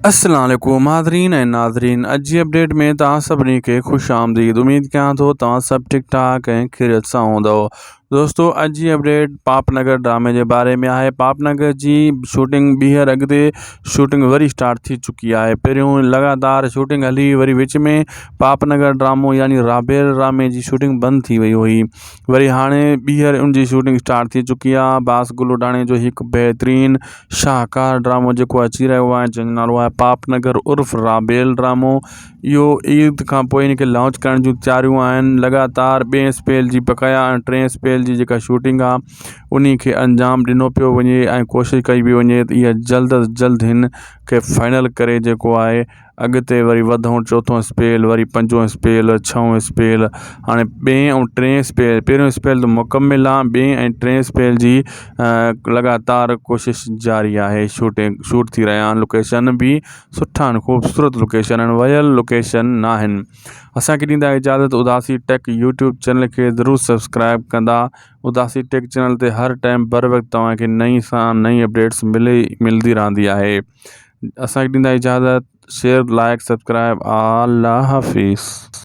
السلام عليڪم حاضرين ۽ ناظرين اڄ جي اپڊيٽ ۾ توهان سڀني کي خوش آمديد اميد ڪيان ٿو توهان سڀ ٺيڪ ٺاڪ ۽ خيريت سان هوندؤ دوستو اڄ جي اپڊيٽ پاپ نگر ڊرامي جي باري ۾ آهي پاپ نگر جي شوٽنگ ٻيهر اڳتي شوٽنگ وري اسٽارٽ ٿي چڪي آهي پهريون لڳاتار شوٽنگ هلي وري وچ ۾ پاپ نگر ڊرامو يعني رابيل ڊرامي جي شوٽنگ بند ٿي وئي هئي وري هاڻي ٻيهر ان جي شوٽنگ اسٽارٽ ٿي چڪي آهي باس گل اڏاڻي جو هڪ بهترين شاهڪار ڊرامو جيڪو اچي رهيو آهي جنهن جو نالو آهي پاپ نگر عرف رابيل ڊرامو اهو عيد کان پوء ان کي لانچ ڪرڻ جون تياريون آهن لڳاتار ٻئي اسپيل جي بقايا ۽ ٽئين اسپيل جي جيڪا شوٽنگ آهي انهي کي انجام ڏنو پيو وڃي ۽ ڪوشش ڪئي پئي وڃي ته اها جلد از جلد هن کي فائنل ڪري جيڪو آهي اڳتي وري وڌون چوٿون اسپيل وري پنجون اسپيل ڇهون اسپيل هاڻي ٻئين ۽ ٽئين اسپيل پهريون اسپيل ته مڪمل آهي ٻئين ۽ ٽئين اسپيل جي لڳاتار ڪوشش جاري آهي شوٽنگ شوٽ ٿي رهيا آهن لوڪيشن به سٺا آهن خوبصورت لوڪيشن آهن ويل لوڪيشن ناهن اسانکي ڏيندا اجازت اداسي ٽيڪ يوٽيوب چينل کي ضرور سبسڪرائب ڪندا اداسي ٽيڪ چينل تي هر ٽائيم بر وقت توهان کي نئين سان نئين اپڊيٽس ملي ملندي رهندي آهي اسان کي ڏيندا اجازت شيئر لائڪ سبسڪرائب الله حافظ.